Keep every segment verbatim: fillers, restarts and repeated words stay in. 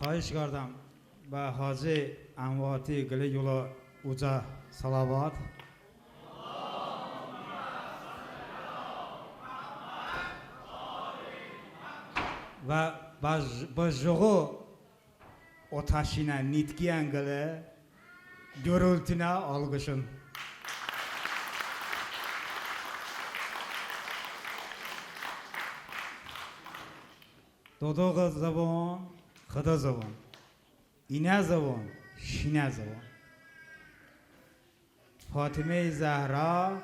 Xahiş kardəm bə Hacı Ənvati qılə yolə ucə salavat. Və bə, bə jıqo otəşinə nitqiyən qılə gürültünə alqışon. Dodoğ zıvon, Xıdo zıvon, inə zıvon, şinə zıvon. Fatiməy Zəhra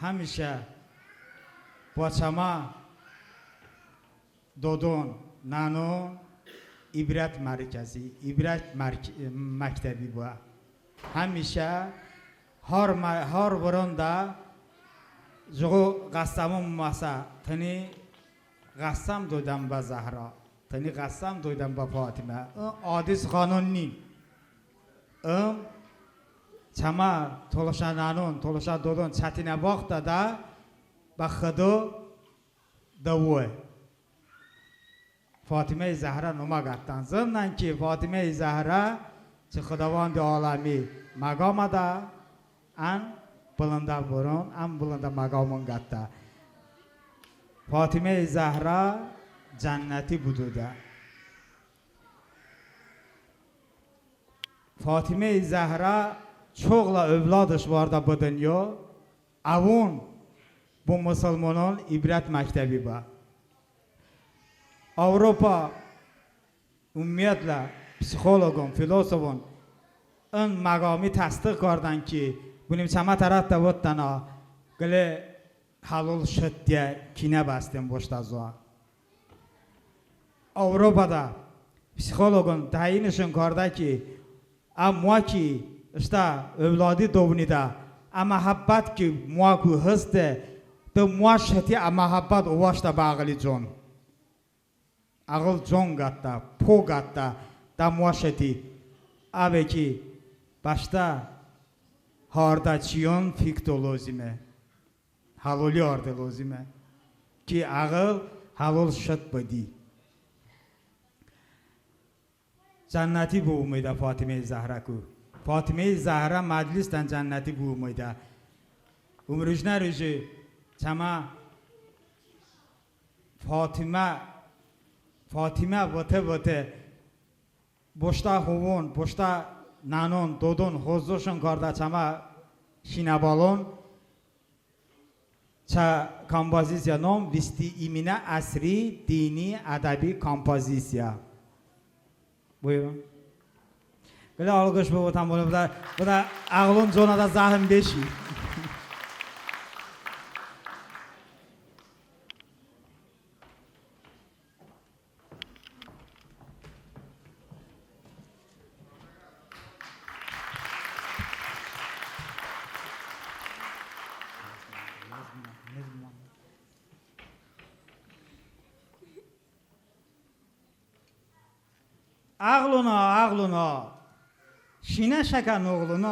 həmişə bo çəmə dodon, nənon ibrət mərkəzi, ibrət mərk-, məktəbi bıə. Həmişə har mə-, har vıronədə jıqo ğəsəmon məsə, tıni ğəsəm doydən bə Zəhra, tıni ğəsəm doydən bə Fatimə. Im adi sıxanon ni. Im çəmə tolışə nənon, tolışə dodon çətinə vaxtədə bə Xıdo dıvoy. Fatiməy Zəhra nomə qətən. Zındən ki, Fatiməy Zəhra çı Xıdovəndi aləmi məğamədə ən bılındə vıron, ən bılındə məğamon qətə. Fatiməy Zəhra cənnəti budodə. Fatiməy Zəhra çoxlə övladış vardə bı dınyo, əvon bo mısılmonon ibrət məktəbi bə. Avropa, umumiyyətlə, psixoloqon, filosofon ın məğami təsdığ kardən ki, bınəm çəmə tərəfədə votdənə qılə həlol şıtdiyə kinə bəsdən boştə zoə. Avropada psixoloqon təyinışon kardə ki, ə moə ki ıştə övladi dovnidə, ə məhəbbət ki moəku heste, de moə şıti ə məhəbbət ovaştə bə əğıli con. Əğıl con qətə, po qətə de moə şıti. Əve ki bəştə hardə çiyon fikto lozime. Həloli harde lozime ki, əğıl həlol şıt bıdi. Cənnəti bıumeydə Fatiməy Zəhrəku. Fatiməy Zəhrə məclisdən cənnəti bıumeydə. Imrujnə ruji çəmə Fatimə, Fatimə vıte-vıte boştə hovon, boştə nənon, dodon hozzoşon kardə çəmə şinə balon. Çə kompozisiya nom visti iminə əsri dini ədəbi kompozisiya. Buyurun. Qılə alqış bıvotəm, bıdə, bıdə əğılon conədə zəhm beşi. Əğılon, əğılon, şinə şəkən oğlon.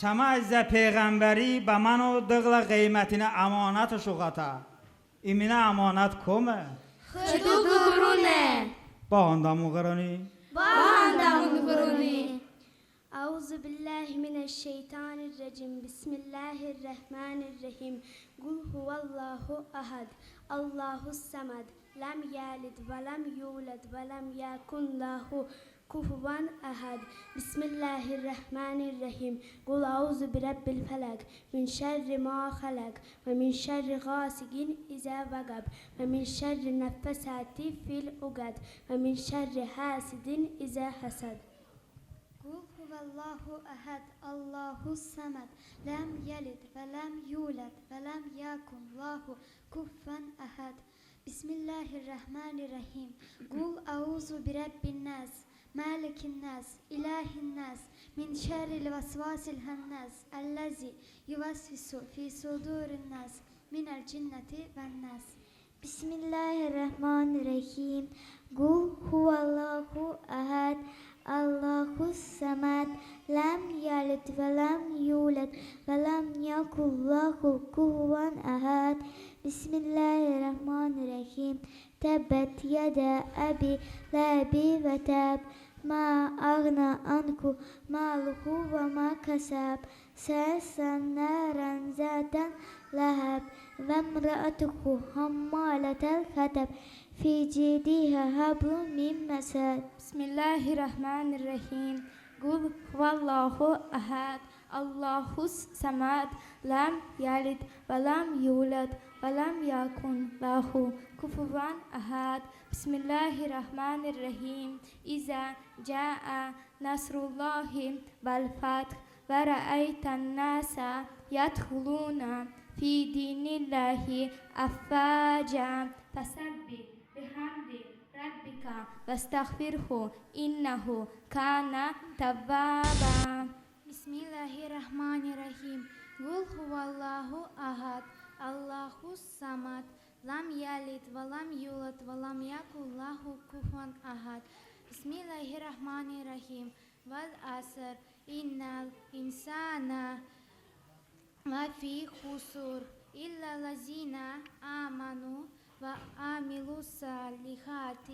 Çəmə əzizə peyğəmbəri bə məno dı qılə ğıymətinə əmonətış oqətə. İminə əmonət kome? Xıdo Ğırone. Bəhandəmon Ğıroni. Bəhandəmon Ğıroni. أعوذ بالله من الشيطان الرجيم. بسم الله الرحمن الرحيم. قل هو الله أحد، الله الصمد، لم يلد ولم يولد ولم يكن له كفوا أحد. بسم الله الرحمن الرحيم. قل أعوذ برب الفلق، من شر ما خلق، ومن شر غاسق إذا وقب، ومن شر النفاثات في العقد، ومن شر حاسد إذا حسد. قل هو الله أحد، الله الصمد، لم يلد ولم يولد ولم يكن له كفوا أحد. بسم الله الرحمن الرحيم. قل أعوذ برب الناس، ملك الناس، إله الناس، من شر الوسواس الخناس، الذي يوسوس في صدور الناس، من الجنة والناس. بسم الله الرحمن الرحيم. قل هو الله أحد، الله الصمد، لم يلد ولم يولد ولم يكن له كفوا أحد. بسم الله الرحمن الرحيم. تبت يدا أبي لهب وتب، ما أغنى عنه ماله وما كسب، سيصلى نارا ذات لهب، وامرأته حمالة الحطب، في جيدها حبل من مسد. بسم الله الرحمن الرحيم. قل هو الله أحد، الله الصمد، لم يلد ولم يولد ولم يكن له كفوا أحد. بسم الله الرحمن الرحيم. إذا جاء نصر الله والفتح ورأيت الناس يدخلون في دين الله أفواجا فسبح بحمد ربك واستغفره إنه كان توابا. بسم الله الرحمن الرحيم. قل هو الله أحد، الله الصمد، لم يلد ولم يولد ولم يكن له كفوا أحد. بسم الله الرحمن الرحيم. والعصر، إن الإنسان لفي خسر، إلا الذين آمنوا وعملوا الصالحات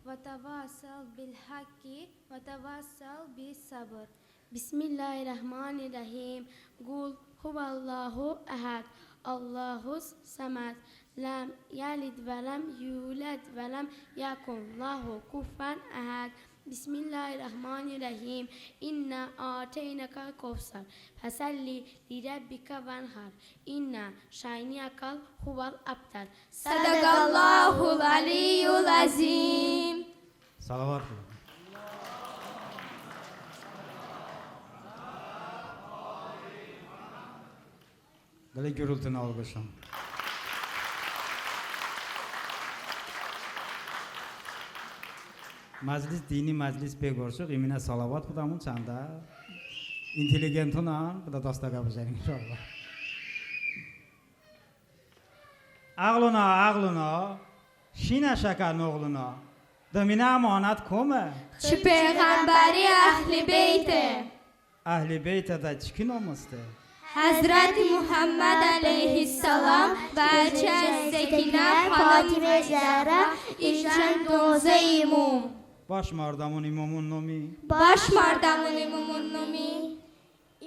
وتواصوا بالحق وتواصوا بالصبر. بسم الله الرحمن الرحيم. قل هو الله أحد، الله الصمد، لم يلد ولم يولد ولم يكن له كفوا أحد. بسم الله الرحمن الرحيم. إنا أعطيناك الكوثر، فصل لربك وانحر، إن شانئك هو الأبتر. صدق الله العلي العظيم. Salavat. Qılə gurultını alqışım. Məclis, dini məclis be qorşoq, iminə salavat bıdəmon, çandə intelligentonən bıdə dastə qəp bıjənın, inşallah. Əğlonə, əğlonə, şinə şəkə noğlonə, dıminə əmanət kome? Çı peyğəmbəri əhli beyte. Əhli beytədə çiki nom heste? Həzrəti Muhəmməd əleyhissəlam və əçəy Zeynəb, Fatimə Zəhra, inşən donzə imom. Bəşmardəmon imomon nomi. Bəşmardəmon imomon nomi.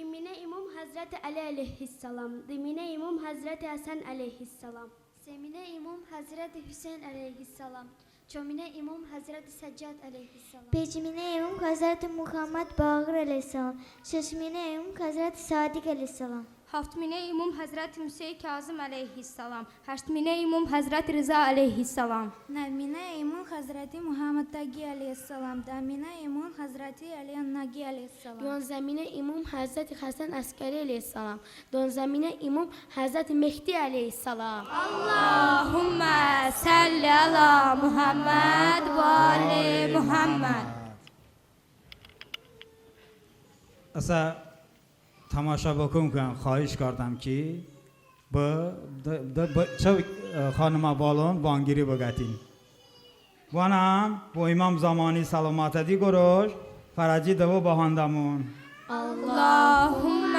İminə imom Həzrəti Əli əleyhissəlam, dıminə imom Həzrəti Həsən əleyhissəlam. Seminə imom Həzrəti Huseyn əleyhissəlam. Çominə imom Həzrəti Səccad əleyhissəlam. Pencminə imom Həzrəti Muhəmməd Baqir əleyhissəlam. Şəşminə imom Həzrəti Sadiq əleyhissəlam. Haftminə imom Həzrəti Museyi Kazım əleyhissəlam. Həştminə imom Həzrəti Rıza əleyhissəlam. Nəvminə imom Həzrəti Muhəmməd Təqi əleyhissəlam. Dəminə imom Həzrəti Əli Naqi əleyhissəlam. Yonzəminə imom Həzrəti Həsən Əskəri əleyhissəlam. Donzəminə imom Həzrəti Mehdi əleyhissəlam. Allahümmə səlli əla Muhəmməd və ali Muhəmməd. Əsə tamaşa bıkən, xahiş kardəm ki, bı, de, de, bı, çı, e, xanımə balon bangiri bıqətin. Bənəm bo İmom Zəmani səlomətəti qoroş fərəci dıvo bəhandəmon. اللهم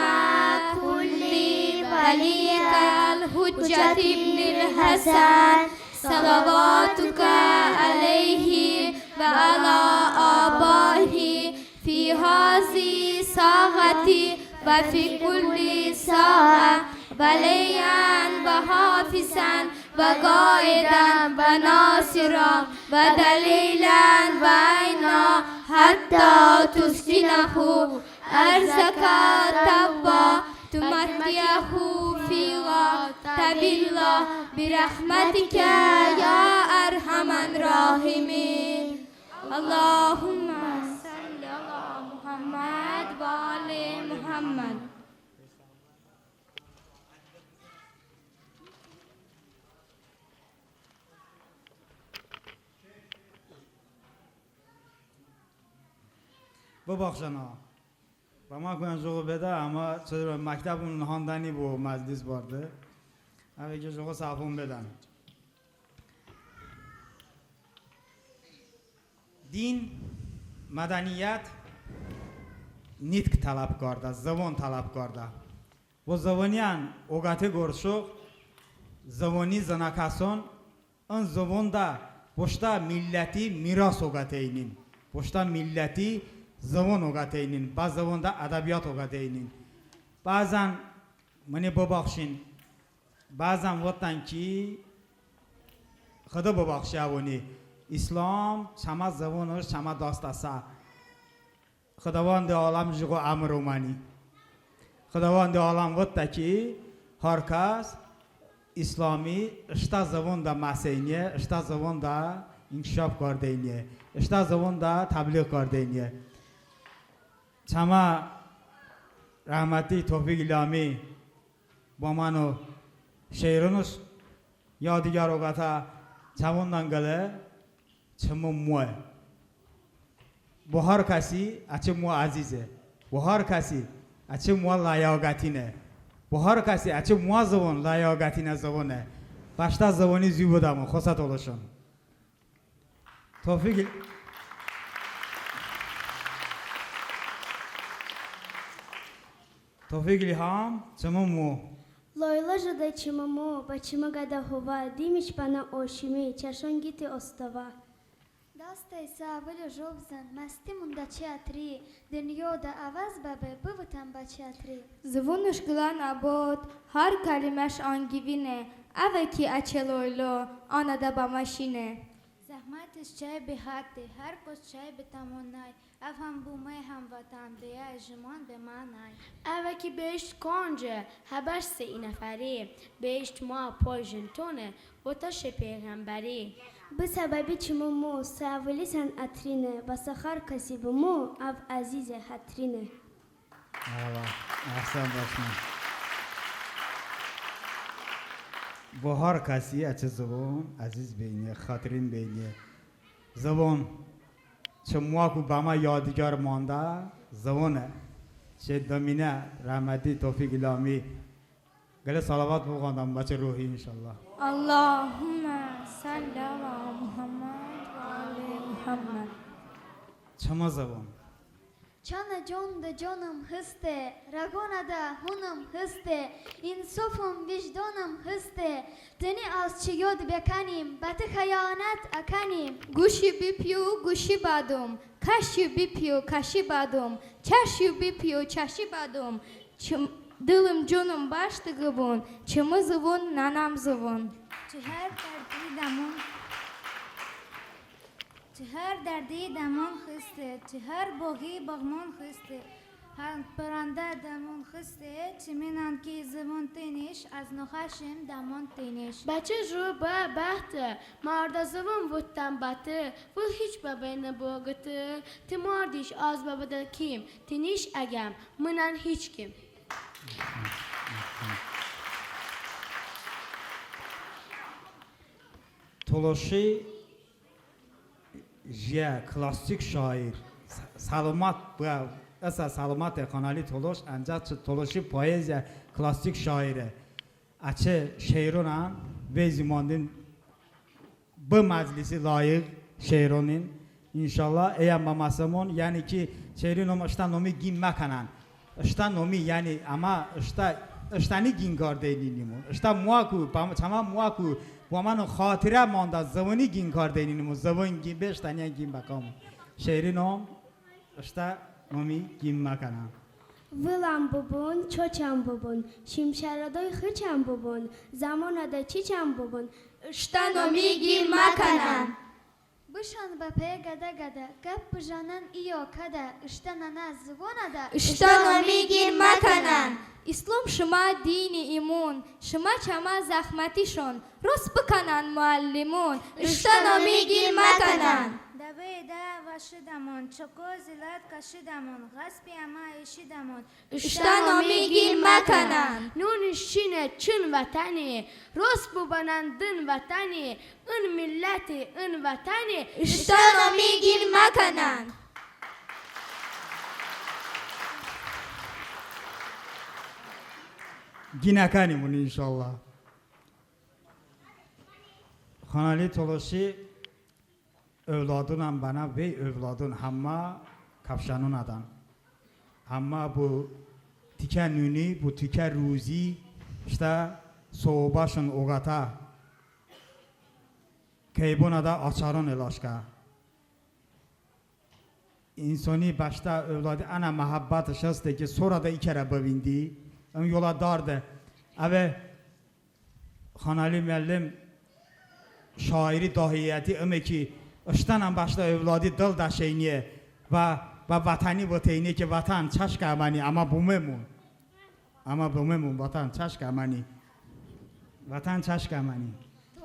كن لوليك الحجة ابن الحسن صلواتك عليه وعلى آبائه في هذه الساعة وفي كل ساعة وليا وحافظا وقائدا وناصرا ودليلا وعينا حتى تسكنه أرضك طوعا وتمتعه فيها طويلا برحمتك يا أرحم الراحمين. اللهم صل على محمد وآل محمد. Bıbaxşən ha. Bəmə koyən jıqo bedə, əmma çı məktəbon nıhandəni bo məclis barde. Əve ki jıqo səhvon bedən. Din, mədəniyyət nitq tələb kardə, zıvon tələb kardə. Bo zıvoniyən oqəte qorşoq, zıvoni zınə kəson ın zıvonədə boştə milləti miros oqəteynin, boştə milləti zıvon oqəteynin, bə zıvonədə ədəbiyyot oqəteynin. Bəzən mıni bıbaxşin, bəzən votdən ki, Xıdo bıbaxşe əvoni, İslom çəmə zıvonış çəmə dastəsə. Xıdovandi aləm jıqo əmr oməni. Xıdovandi aləm votdə ki, har kəs İslomi ıştə zıvonədə məseyniye, ıştə zıvonədə inkişof kardeyniye, ıştə zıvonədə təbliğ kardeyniye. Çəmə rəhməti Tofiq İlhami bo əmə şeironış yodiqor oqətə, çəvonədən qılə çımı moə. Bo har kəsi əçəy moə əzize. Bo har kəsi əçəy moə ləyaqətinə. Bo har kəsi əçəy moə zıvon ləyaqətinə zıvone. Bəştə zıvoni zu bıdəmon, xosə tolışon. Tofiq İl-, Tofiq İlham, Çımı mo. Loylo jıqo çımı mo, bə çımı qədə hovə, dimiş bənə oşımi, çəşon qıtı ostova. Dastəysə vılo jovzın, məsti monədə çı ətri, dınyoədə əvəz bəbe, bıvotən bə çı ətri. Zıvonış qılən əbod, har kəliməş anqıvine, əve ki əçəy loylo anədə bəmə şine. Zəhmətış çəy bihəddi, har kəs çəy bıtəmon nəy, əv həm bo mıy həmvətən, beyə ijmon bemənəy. Əve ki behişt konce, Həbəş se i nəfəri, behişt moə poy jiltone, bo tə şe peyğəmbəri. Bı səbəbi çımı mo, sə əvılisən ətrine, bəsə har kəsi bımo, əv əzize, xətrine. Əvə, əhsən bəşmə. Bo har kəsi əçəy zıvon əziz beyniye, xətrin beyniye. Zıvon çı moəku bəmə yodiqor mandə zıvone. Çı dıminə rəhməti Tofiq İlhami qılə salavat bıvandəm bə çəy ruhi, inşallah. Allahumə səlli ələ Muhəmməd və ali Muhəmməd. Çımı zıvon. Çanə conədə conım hıste, rəqonədə hunım hıste, insofım, vicdonım hıste. Tıni az çı yod bekənim, bə tı xəyanət əkənim. Quşi bıpiyo, quşi bədum, kəşi bıpiyo, kəşi bədum, çəşi bıpiyo, çəşi bədum. Çım-, dılım, conım bəştı ğıbun, çımı zıvon nənəm zıvon. Çı har dərdi dəmon, çı har dərdi dəmon hıste, çı har boği boğmon hıste, har pırəndə dəmon hıste, çımi nənki zıvon tıniş, az noxəşım dəmon tıniş. Bə çəy ju bıə bəxte, mardə zıvon votdən bə tı, vıl hiç bəbe nıbo qıtı, tı mardiş, az bəbe də kim, tıniş əgəm, mınən hiç kim. Tolışi jiyə klassik şair, Sə-, Səlomət, bıə, ısə Səlomət Xanəli Tolış, əncəx çı tolışi poeziya klassik şaire. Əçəy şeironən vey zumandin bı məclisi layiğ şeironin. İnşallah, əyən bəməsəmon, yəni ki, şeiri nom ıştə nomi qin məkənən. Iştə nomi, yəni, əmə ıştə, ıştəni qin kardeyninimon. Iştə moəku, bə-, çəmə moəku, bo əmə xatirə mandə zıvoni qin kardeyninimon. Zıvon qin be, ıştəniyən qin bəkamon. Şeiri nom ıştə nomi qin məkənən. Vılən bıbun, çoçən bıbun, şimşərodoy xıçən bıbun, zəmonədə çiçən bıbun, ıştə nomi qin məkənən. Bışən bəpe qədə-qədə, qəp bıjənən iyo kədə, ıştə nənə zıvonədə, ıştə nomi qin məkənən. İslom şımə dini imon, şımə çəmə zəhmətişon, rost bıkənən muəllimon, ıştə nomi qin məkənən. Dəveydə vəşidəmon, çoko zilət kəşidəmon, ğəsbi əmə eşidəmon, ıştə nomi qin məkənən. Nunış çinə çın vətəni, rost bıbənən dın vətəni, ın milləti, ın vətəni, ıştə nomi qin məkənən. Qin əkənimon, inşallah. Xanəli Tolışi övladonən bənə vey övladon həmmə kəfşənonədən. Həmmə bo tikə nuni, bo tikə ruzi ıştə sohobəşon oqətə. peybonədə açaron elaş kə. İnsoni bəştə övladi ənə məhəbbətış heste ki, sorədə i kərə bıvindi. Im yolə darde. Əve Xanəli məllim şairi dahiyəti ıme ki, ıştənən bəştə övladi dıl dəşeyniye və, və vətəni voteyniye ki, vətən çəşkə əməni, əmə bumemon. Əmə bumemon, vətən çəşkə əməni. Vətən çəşkə əməni.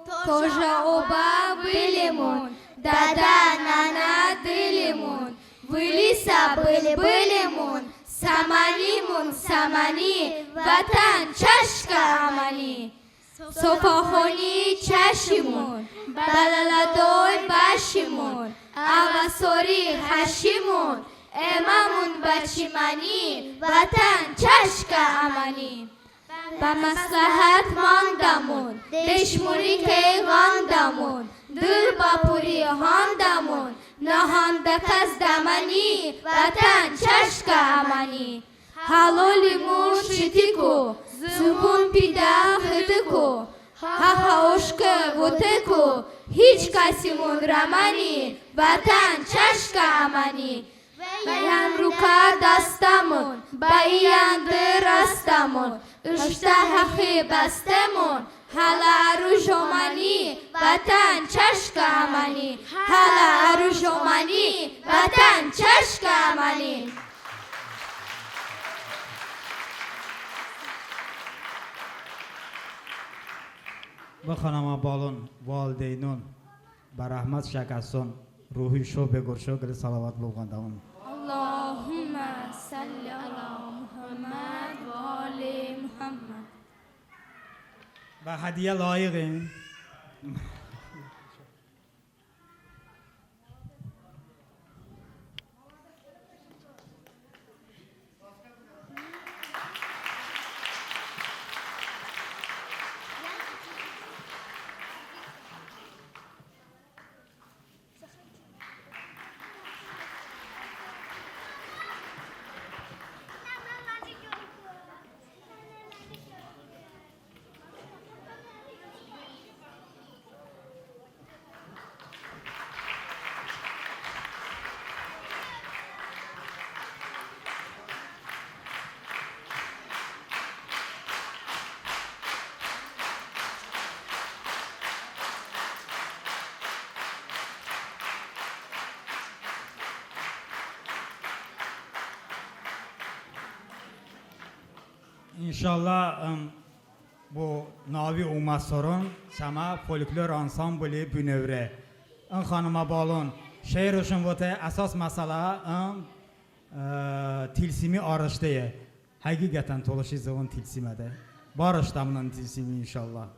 Tojə obə bılimon, dədə nənə dılimon, vılisə bılbılimon, səmənimon, səməni, vətən çəşkə əməni. Sofahoni çəşimon, bələlədoy bəşimon, əvəsori həşimon, eməmon bə çiməni, vətən çəşkə əməni. Bə məsləhət mandəmon, deşmoni key ğandəmon, dıl bə puri handəmon, nəhəndə kəs dəməni, vətən çəşkə əməni. Halolimon şıtiko, zıvon pidə xıtıko, hə-hə oşkə voteko, hiç kəsimon rəməni, vətən çəşkə əməni. Bə iyən rukə dastəmon, bə iyən dı rastəmon, ıştə həxi bəstəmon, hələ ərujoməni, vətən çəşkə əməni, hələ ərujoməni, vətən çəşkə əməni. Bı xanəmə balon, valideynon bə rəhmət şə kəson, ruhi şo be qorə şo qılə sələvat bıvğandəmon. Allahumma salli ala Muhammad və ali Muhammad. Bə hədiyyə layiğin. İnşallah, ım, bo navi omə soron çəmə folklor ansambli bınevre. In xanımə balon şeirışon vote, əsas məsələ ım, e, tilsimi arışteye. Həqiqətən tolışi zıvon tilsimədə. Barıştəmon ın tilsimi, inşallah.